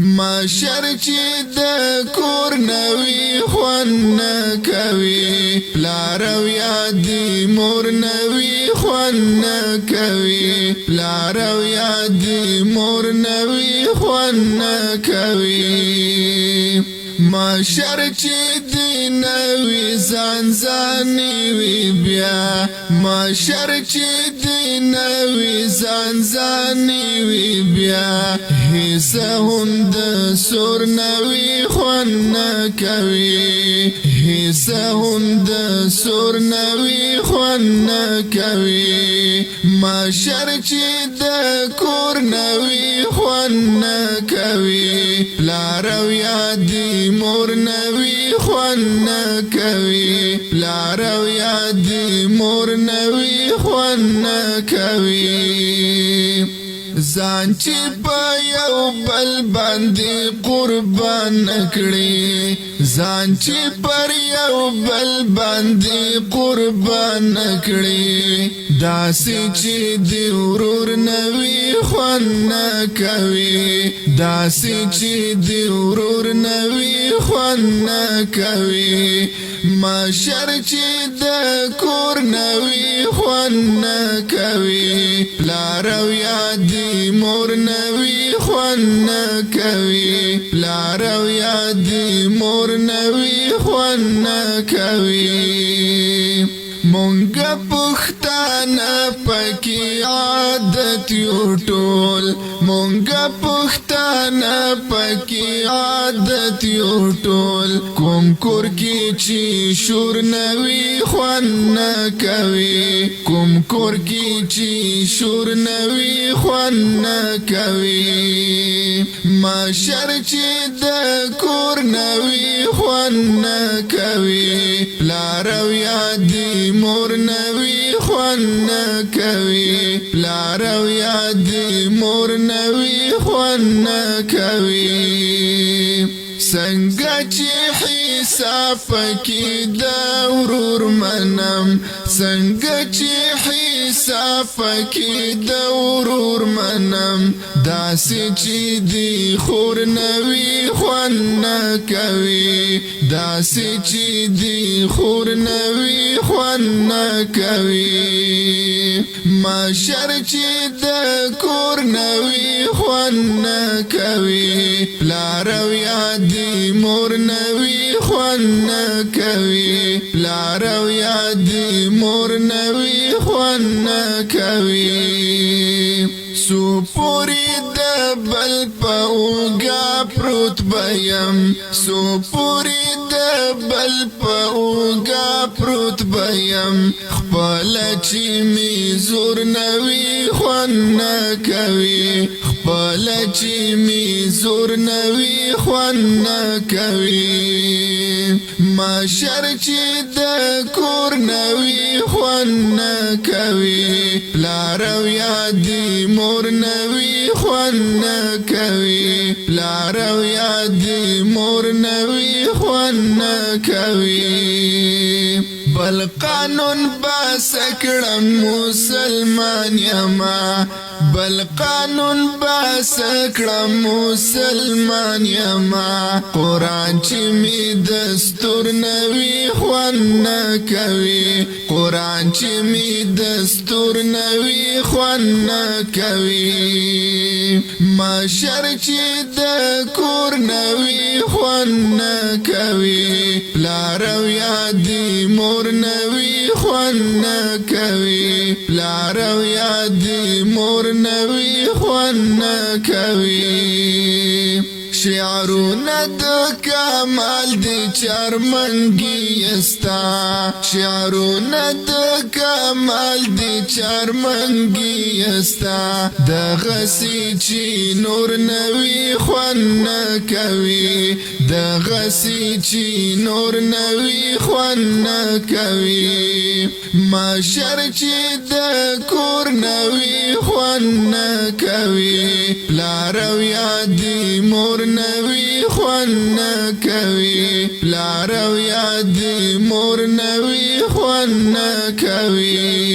مشر چې د کور نوي خوند نه کوي، پلار او یا دی مور نوي خوند نه کوي، پلار او یا دی مور نوي خوند نه کوي. مشر چې دی نوي ځان ځاني وي بیا، مشر چې دی نوي ځان ځاني وي بیا، هیڅ هم د سور نوي خوند نه کوي، هیڅ هم د سور نوي خوند نه کوي. مشر چې د کور نوي خوند نه کوي، پلار او یا دی مور نوي خوند نه کوي، پلار او یا دی مور نوي خوند نه کوي. ځان چې په یو بل باندې قربان کړي، ځان چې پر یو بل باندې قربان کړي، داسې چې دی ورور نوي خوند نه کوي، داسې چې دی ورور نوي خوند نه کوي. مشر چې د کور نوي خوند نه کوي، پلار او یا دی مور نوي خوند نه کوي، پلار او یا دی مور نوي خوند نه کوي. مونږ پښتانه پکې عادت یو ټول، مونږ پښتانه پکې عادت یو ټول، کوم کور کې چې شور نوي خوند نه کوي، کوم کور کې چې شور نوي خوند نه کوي. مشر چې د کور نوي خوند نه کوي، پلار او یا دی مور نوي خوند نه کوي، پلار او یا دی مور نوي خوند نه کوي. څنګه چې حساب پکې د ورور منم، څنګه چې حساب پکې د ورور منم، داسې چې دی خور نوي خوند نه کوي، داسې چې دی خور نوي خوند نه کوي. مشر چې د کور نوي خوند نه کوي، پلار او یا دی مور نوي خوند نه کوي، پلار او یا دی مور نوي خوند نه کوي. سو پوری د بل په اوګه پروت بیم، سو پوری د بل په اوګه پروت بیم، خپل چې می زور نوي خوند نه کوي، خپل چې می زور نوي خوند نه کوي. مشر چې د کور نوي خوند نه کوي، پلار او یا دی مور نوي خوند نه کوي، پلار او یا دی مور نوي خوند نه کوي. بل قانون بس کړم مسلمان یما، بل قانون بس کړم مسلمان یما، قرآن چې می دستور نوي خوند نه کوي، قرآن چې می دستور نوي خوند نه کوي. مشر چې د کور نوي خوند نه کوي، پلار او یا دی مور نوي خوند نه کوي، پلار او یا دی مور نوي خوند نه کوي. شعرونه د کمال دی چرمنګي استا، شعرونه د کمال دی چرمنګي استا، د غسی چې نور نوي خوند نه کوي، د غسی چې نور نوي خوند نه کوي. مشر چې د کور نوي خوند نه کوي، پلار او یا دی مور نوي خوند نه کوي، پلار او یا دی مور نوي خوند نه کوي.